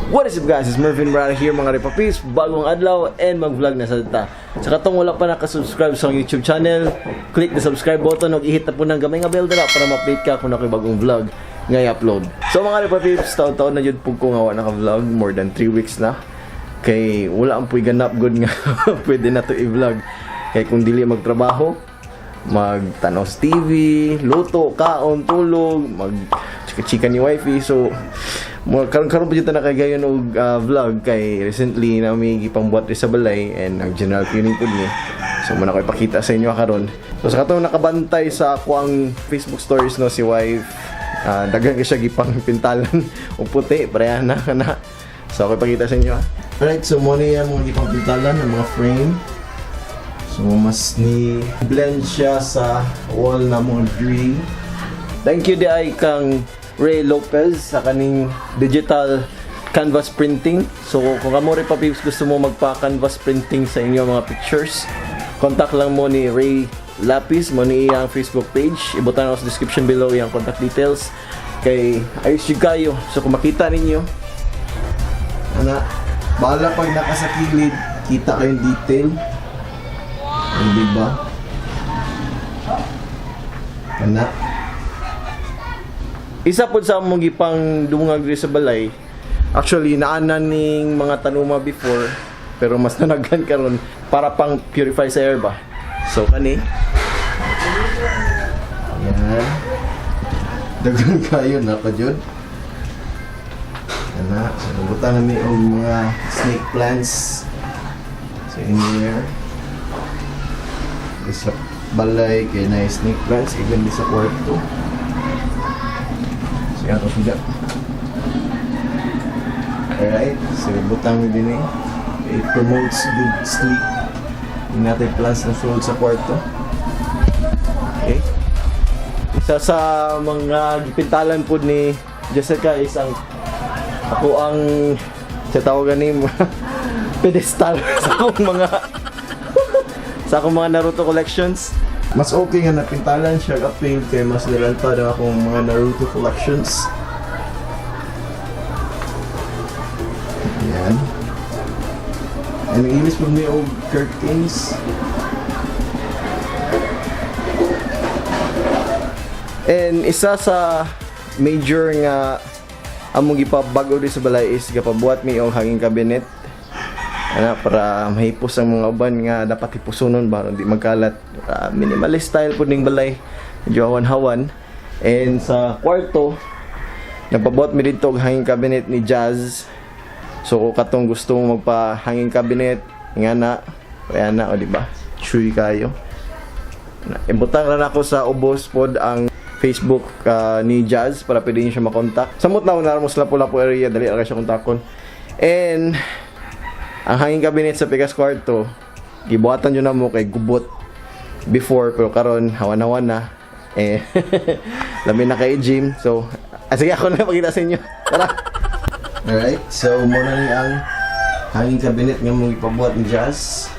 What is up, guys? It's Mervin Brada here, mga Repapis. Bagong adlaw and mag-vlog na sa ta. Sa katong wala pa nakasubscribe sa akong YouTube channel, click the subscribe button ug i-hit na po ng gamay nga bell dira para ma-update ka kung ako'y bagong vlog nga i-upload. So mga Repapips, taon-taon na jud pug ko nga wa naka-vlog, more than 3 weeks na. Kay wala ang puy ganap good nga pwede na to i-vlog. Kay kung dili magtrabaho, magtanaw sa TV, luto, kaon, tulog, mag chika-chika ni wifey. So, mo karon karon pa jud ta nakagayon og vlog kay recently na may gipangbuhat ri sa balay and ang general cleaning pud ni. So, mo na ko ipakita sa inyo karon. So, sa katong nakabantay sa ako ang Facebook stories, no, si wife, daghan kay siya gipang pintalan og puti, pareha na kana. So, ako ipakita sa inyo. Alright, so mo ni ang mga gipang pintalan ng mga frame. So, mas ni blend siya sa wall na mo green. Thank you diay kang Ray Lopez sa kaning digital canvas printing. So, kung kamo rin pa peeps gusto mo magpa-canvas printing sa inyo mga pictures, contact lang mo ni Ray Lapis mo ni iyang Facebook page. Ibutan ako sa description below iyang contact details. Kay ayos jud kayo. So, kung makita ninyo, ana, bahala pag naka sa kilid, kita kayong detail. Hindi ba? Ana. Isa pod sa among gipang dungag diri sa balay. Actually, naana ning mga tanuma before, pero mas nanaghan karon para pang purify sa air ba. So kani. Yan. Daghan kayo na pa jud. Ana, so butan na mi og mga snake plants. So in here. Sa balay kay na snake plants even di sa kwarto. So yan ko siya. Alright, so butang din eh. It promotes good sleep. Hindi natin plants na sulod sa kwarto. Okay. Isa sa mga gipintalan po ni Jessica is ang ako ang sa tawagan ni pedestal sa akong mga Naruto collections. Mas okay nga napintalan siya appeal kay mas nilantad ang akong mga Naruto collections. Yan. And ilis po mi og curtains. And isa sa major nga among gipabago di sa balay is gapabuhat mi og hanging cabinet. Ana, para mahipos ang mga uban nga dapat hipusonon ba di magkalat. Minimalist style pud ning balay. Medyo hawan-hawan. And sa kwarto, nagpabuhat mi didto og hanging cabinet ni Jazz. So kung katong gusto mo magpa hanging cabinet, nga na, kaya na, o di ba? Chewy kayo. Ibutang lang ako sa ubos pod ang Facebook ni Jazz para pwede niyo siya makontak. Samot na ako mo sa Lapu-Lapu area, dali ra siya kontakon. And ang hanging cabinet sa Pikas kwarto, gibuhatan yun na mo kay gubot before pero karon hawan-hawan na. Eh lami na kay gym. So, sige, ako na pakita sa inyo. Tara. Alright, so muna ni ang hanging cabinet nga mong ipabuhat ni Jazz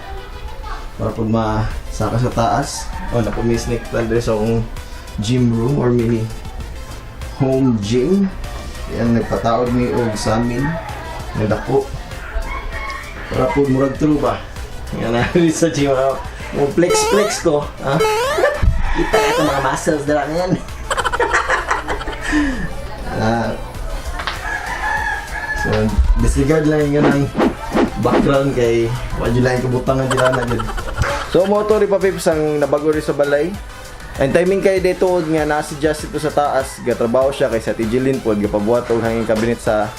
para pag masaka sa taas. Oh, na may snake plant diri sa akong gym room or mini home gym. Yan, nagpataod mi og samin nga dako. Para po murag true ba? Yan na sa gym ako. Mo flex flex ko. Ha? Kita ito mga muscles dala na yan. So, disregard lang yung ng background kay wa jud lang kabutangan dila na jud. So mo to rin pa peeps ang nabago rin sa balay. And timing kay dito nga na si Just ito sa taas, gatrabaho siya kay sa Tijilin pod gapabuhat og hanging cabinet sa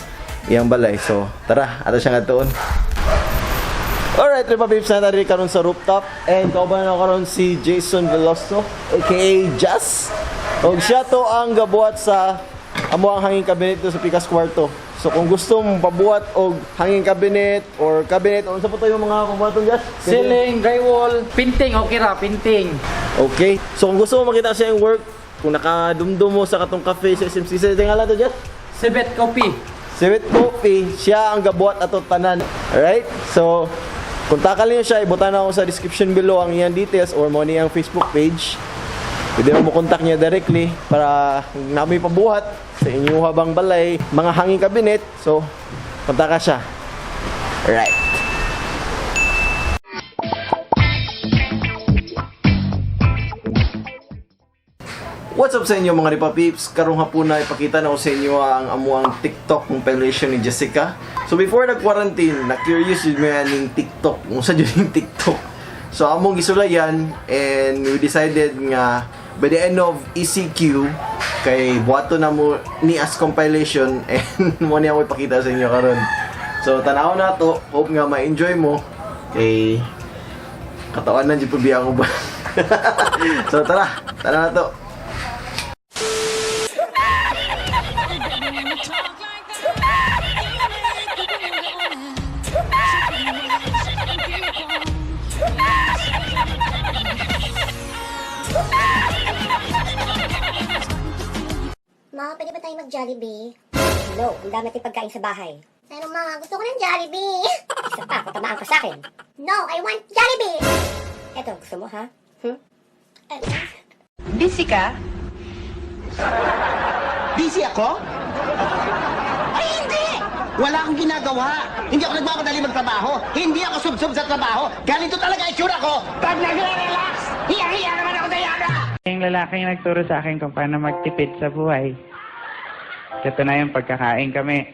iyang balay. So tara, ato siya ngatuon. Alright, Ripa Peeps, na diri karon sa rooftop and kauban na karon si Jason Veloso aka Jazz. Og siya to ang gabuhat sa amo ang hanging cabinet to sa Pikas kwarto. So kung gusto mong pabuhat og hanging cabinet or cabinet, unsa pa to yung mga pabuhaton, Jazz? Ceiling, drywall, painting, okay ra, painting. Okay. So kung gusto mo makita siya yung work, kung nakadumdum mo sa katong cafe sa SMCC, sa tingala to, Jazz? Sibet coffee. Sibit Coffee, siya ang gabuhat ato tanan. Alright? So, kontakan niyo siya, ibutan ako sa description below ang iyang details or mo niyang Facebook page. Pwede mo kontak niya directly para nami pabuhat sa inyong habang balay, mga hanging cabinet. So, Kontaka siya. Right. What's up sa inyo, mga Ripa Peeps? Karong hapuna, ipakita na ko sa inyo ang amuang TikTok compilation ni Jessica. So before nag-quarantine, na-curious yun mo ning TikTok. Kung sa yun yung TikTok. So among gisulayan and we decided nga by the end of ECQ kay buhato na mo ni as compilation and mo niya ako ipakita sa inyo karon. So tanaw na to, hope nga ma-enjoy mo kay katawan na jud po biya ko ba. So tara, tara na to. Ma, pwede ba tayo mag-Jollibee? No, ang dami nating pagkain sa bahay. Pero ma, gusto ko ng Jollibee. Isa pa, patamaan ka sa akin. No, I want Jollibee! Eto, gusto mo ha? Hmm? Eh, Busy ka? Busy ako? Ay, hindi! Wala akong ginagawa. Hindi ako nagmamadali magtrabaho. Hindi ako sub-sub sa trabaho. Ganito talaga itsura ko. Pag nagre-relax, hiya-hiya naman ako, Diana! Yung lalaking nagturo sa akin kung paano magtipid sa buhay. Ito na yung pagkakain kami.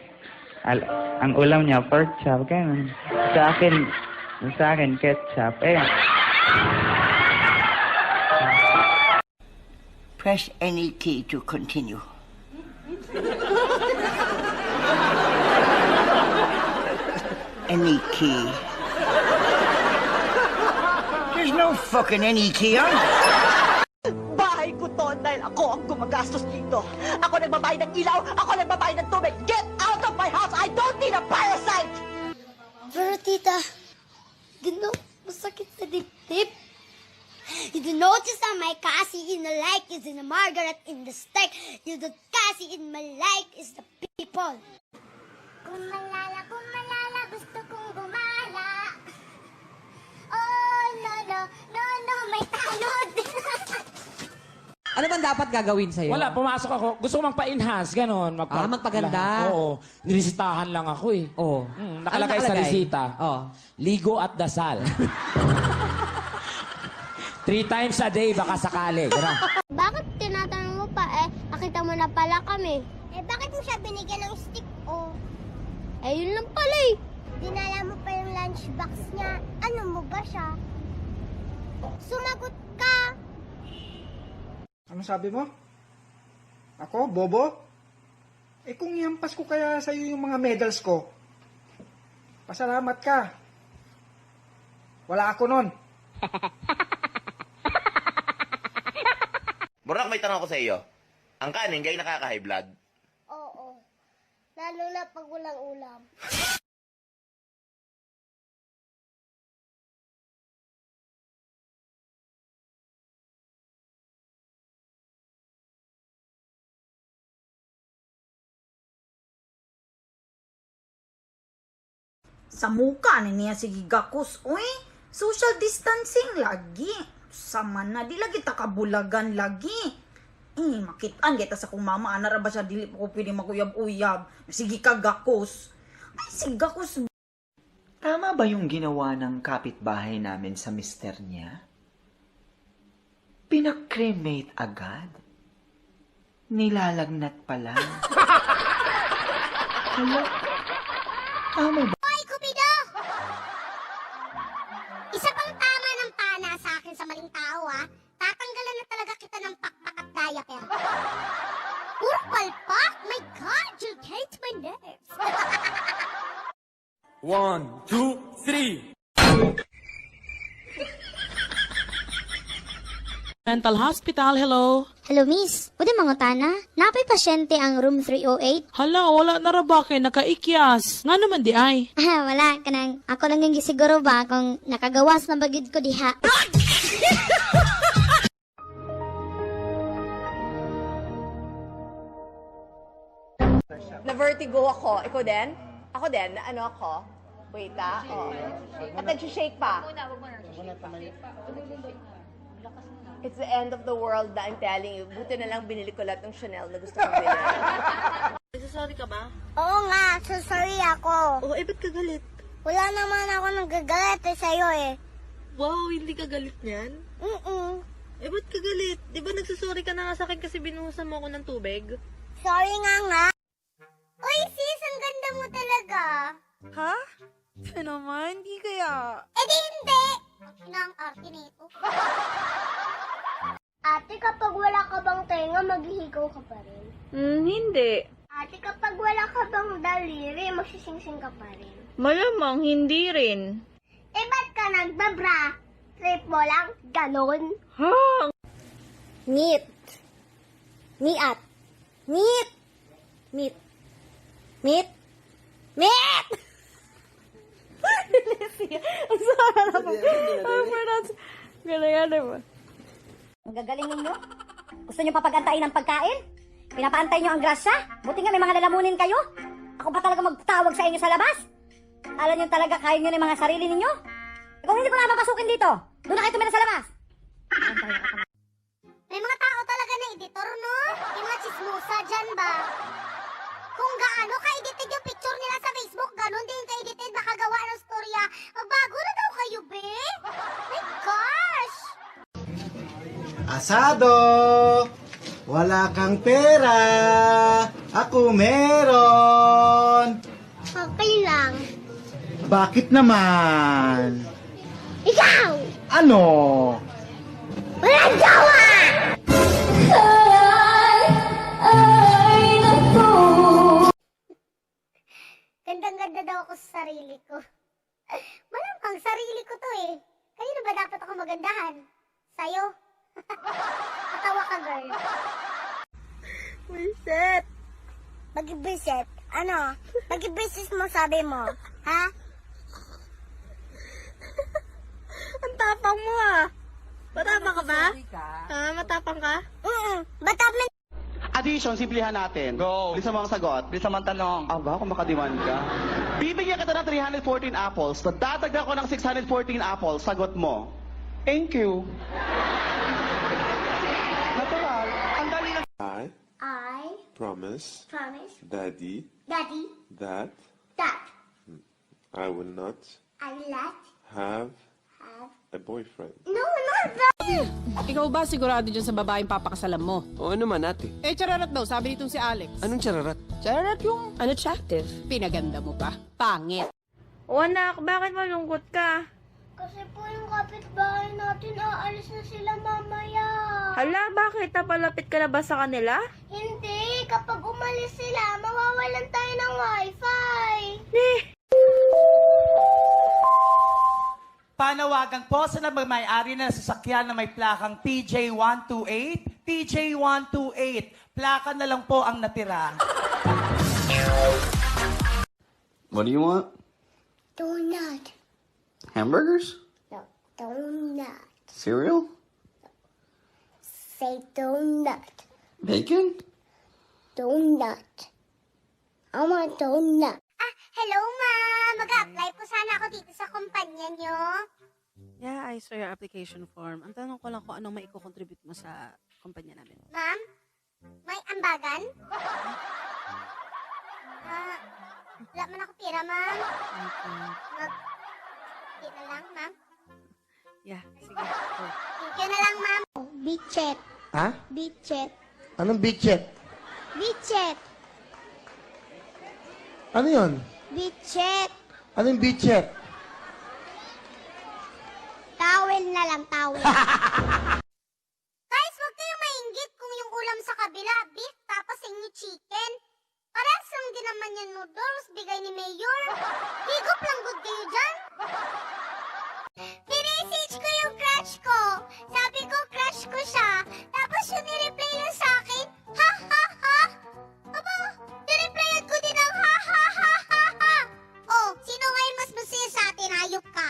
Ang ulam niya, pork chop, ganun. Sa akin, ketchup. Eh, Press any key to continue. Any key. There's no fucking any key on it. Bahay ko to dahil ako ang gumagastos dito. Ako nagbabayad ng ilaw, ako nagbabayad ng tubig. Get out of my house! I don't need a parasite! Pero tita, you know, masakit sa dibdib. You do notice that my kasi in the like is in the Margaret in the steak. You do kasi in my like is the people. Kung malala, gusto kong gumala. Oh, no, may tanod. Ano bang dapat gagawin sa'yo? Wala, pumasok ako. Gusto ko magpa-enhance, ganon. Ah, magpaganda. Oo. Niresitahan lang ako eh. Oo. Nakalagay Ano sa nakalagay? resita. Oo. Ligo at dasal. Three times a day, baka sakali. Ganon. Bakit tinatanong mo pa eh? Nakita mo na pala kami. Eh, bakit mo siya binigyan ng stick, oh? Eh, yun lang pala eh. Dinala mo pa yung lunchbox niya. Ano mo ba siya? Sumagot ka! Ano sabi mo? Ako, bobo? Eh kung ihampas ko kaya sa'yo yung mga medals ko, pasalamat ka. Wala ako nun. Burak, may tanong ako sa iyo. Ang kanin gay nakaka-high blood? Oo. Lalo na pag walang ulam. Sa muka ni niya sige gakos, uy. Social distancing lagi. Sama na, di lagi takabulagan lagi. Eh, makitaan kita sa kong mama, ana ra ba siya, dili pa ko pwede makuyab-uyab. Sige ka gakos. Ay, sige gakos. Tama ba yung ginawa ng kapitbahay namin sa mister niya? Pinakremate agad? Nilalagnat pala. Hala, tama ba? Hoy, Kupido! Isa pang tama ng pana sa akin sa maling tao, ah. Tatanggalan na talaga kita ng pakpak at diaper. Puro palpak! My God, you hate my nerves. One, two, three. Mental Hospital, hello. Hello, miss. Pwede mangutana? Napay pasyente ang room 308. Hala, wala na ra ba kay nakaikyas? Nga naman di ay. Ah, wala. Kanang ako lang yung gisiguro ba kung nakagawas na bagid ko diha. Na-vertigo ako. Ikaw din? Ako din? Na ano ako? Wait ah. Oh. At nag-shake pa. It's the end of the world na I'm telling you. Buti na lang binili ko lahat ng Chanel na gusto kong bilhin. Oo nga, so sorry ako. sa'yo. Oh, eh, ba't ka galit? Wala naman ako nagagalit eh sa'yo eh. Wow, hindi ka galit niyan? Mm-mm. Eh, ba't ka galit? Di ba nagsusorry ka na nga sa akin kasi binuhusan mo ako ng tubig? Sorry nga nga. Uy, sis, ang ganda mo talaga. Ha? Ito naman, hindi kaya. Eh di hindi! Ang ina ang arte nito. Ate, kapag wala ka bang tenga, maghihigaw ka pa rin? Hindi. Ate, kapag wala ka bang daliri, magsisingsing ka pa rin? Malamang, hindi rin. Eh, ba't ka nagbabra? Trip mo lang, ganon. Ha? Meat. Miat. Meat. Meat. Meat. Meat! Ang sarap. Ang pronounce. Galing ba? Ang gagaling ninyo. Gusto nyo papagantain ang pagkain? Pinapaantay nyo ang grasya? Buti nga may mga lalamunin kayo. Ako ba talaga magtawag sa inyo sa labas? Alam nyo talaga kaya nyo na yung mga sarili ninyo? Eh, kung hindi ko na papasukin dito, doon na kayo tumira sa labas. May mga tao talaga na editor, no? Yung mga chismosa dyan ba? Kung gaano ka-edited yung picture nila sa Facebook, ganun din ka-edited makagawa ng storya. Magbago na daw kayo, be? My gosh! Asado! Wala kang pera! Ako meron! Okay lang. Bakit naman? Ikaw! Ano? Walang jowa! Ay, naku! Gandang-ganda daw ako sa sarili ko. Malamang sarili ko to eh. Kanino ba dapat ako magandahan? Sa'yo? Patawa ka, girl. Reset. Mag-visit? Ano? Mag-visit mo sabi mo? Ha? Ang tapang mo ah. Matapang ka ba? Ha? Matapang ka? Mm-mm. Ba't Addition, simplihan natin. Go. Bilisan mo ang sagot. Bilisan mo ang tanong. Aba, kung makadiman ka. Bibigyan kita ng 314 apples. Dadagdag ko ng 614 apples. Sagot mo. Thank you. Natural. Ang dali lang. I I promise promise Daddy Daddy that that I will not I will not have have a boyfriend. No, not that! Ikaw ba sigurado dyan sa babaeng papakasalan mo? Oo naman, ate. Eh, chararat daw, sabi nitong si Alex. Anong chararat? Chararat yung unattractive. Pinaganda mo pa. Pangit. O anak, bakit malungkot ka? Kasi po yung kapitbahay natin, aalis na sila mamaya. Hala, bakit? Napalapit ka na ba sa kanila? Hindi, kapag umalis sila, mawawalan tayo ng wifi. Eh, Panawagan po sa nagmamay-ari ng sasakyan na may plakang PJ128, PJ128. Plaka na lang po ang natira. What do you want? Donut. Hamburgers? No, donut. Cereal? Say donut. Bacon? Donut. I want donut. Ah, hello ma'am. Mag-apply po sana ako dito sa kumpanya nyo. Yeah, I saw your application form. Ang tanong ko lang kung anong maiko-contribute mo sa kumpanya namin. Ma'am, may ambagan? Ah, wala man ako pira, ma'am. Okay. Mag... Di na lang, ma'am. Yeah, sige. Go. Thank you na lang, ma'am. Bitchet. Ha? Bitchet. Anong bitchet? Bitchet. Ano yun? Bitchet. Anong bitchet? Towel na lang, towel. Guys, huwag kayong mainggit kung yung ulam sa kabila, beef, tapos sa inyo chicken. Parehas lang din naman yung noodles, bigay ni Mayor. Higop lang good kayo dyan. Pinessage ko yung crush ko. Sabi ko, crush ko siya. Tapos yung nireply niya sa akin, ha ha ha. Aba, nireplyan ko din ang ha ha ha ha ha. Oh, sino ngayon mas masaya sa atin? Hayop ka.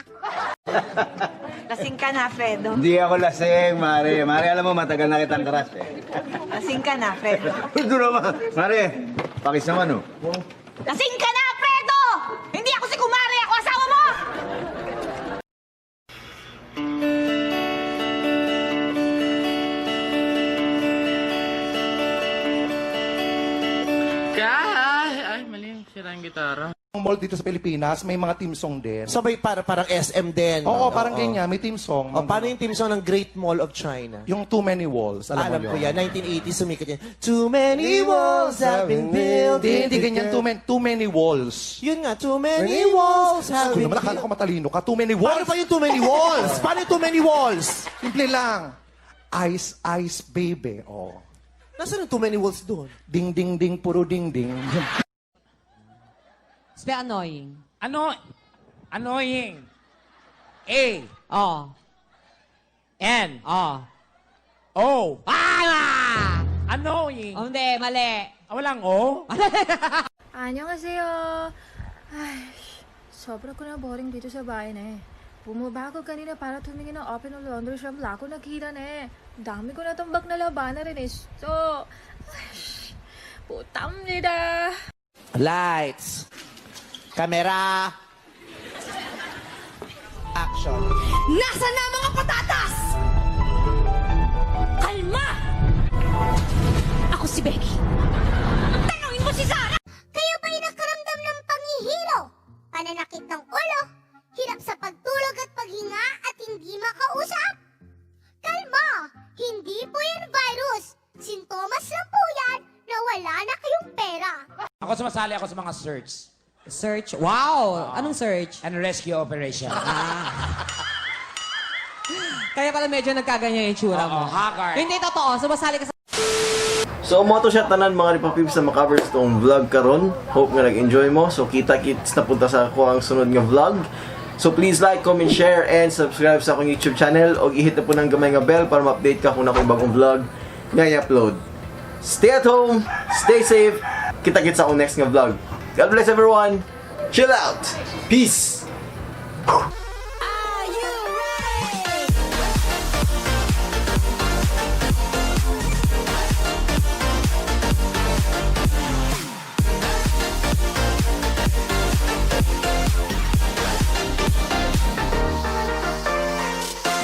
Lasing ka na, Fredo. Hindi ako lasing, Mare. Mare, alam mo, matagal na kitang crush eh. Lasing ka na, Fredo. Ito naman. Mare, pakis naman oh. Lasing ka na, Alfredo! Hindi ako si Kumare, ako asawa mo! Ay, ay, mali. Sira yung gitara. mall dito sa Pilipinas, may mga theme song din. So may parang SM din. Oo, parang ganyan. May theme song. O, paano yung theme song ng Great Mall of China? Yung Too Many Walls. Alam, Alam mo ko yun? yan. 1980 sumikat yan. Too many walls have been built. Hindi, hindi ganyan. Too many walls. Yun nga, too many walls have Kung been naman, akala ko matalino ka. Too many walls. Paano ba yung too many walls? Paano yung too many walls? Simple lang. Ice, ice, baby. Oh. Nasaan yung too many walls doon? Ding, ding, ding, puro ding, ding. Spell annoying. Ano? Annoying. A. Oh. N. Oh. O. Ah! Annoying. Oh, hindi, mali. Ah, walang O? 안녕하세요. Ay, sobra ko na boring dito sa bahay na eh. Bumaba ako kanina para tumingin ng open laundry shop. Wala ko nakita na eh. Dami ko natambak na labana rin eh. So, ay, putamnida. Lights. Camera. Action. Nasaan na ang mga patatas? Kalma! Ako si Becky. Tanungin mo si Sarah! Kayo ba'y nakaramdam ng panghihilo? Pananakit ng ulo? Hirap sa pagtulog at paghinga at hindi makausap? Kalma! Hindi po yan virus! Sintomas lang po yan na wala na kayong pera. Ako, sumasali ako sa mga search. Search. Wow! Anong search? And rescue operation. Ah. Kaya pala medyo nagkaganyan yung itsura mo. Oo, haggard. Hindi, totoo. Sumasali ka sa So mo to siya tanan, mga Ripapips, na makover sa itong vlog karon. Hope nga nag-enjoy mo. So kita kits na punta sa ako ang sunod nga vlog. So please like, comment, share, and subscribe sa akong YouTube channel. O i-hit na po ng gamay nga bell para ma-update ka kung ako'y bagong vlog nga i-upload. Stay at home, stay safe. Kita kits sa akong next nga vlog. God bless everyone. Chill out. Peace.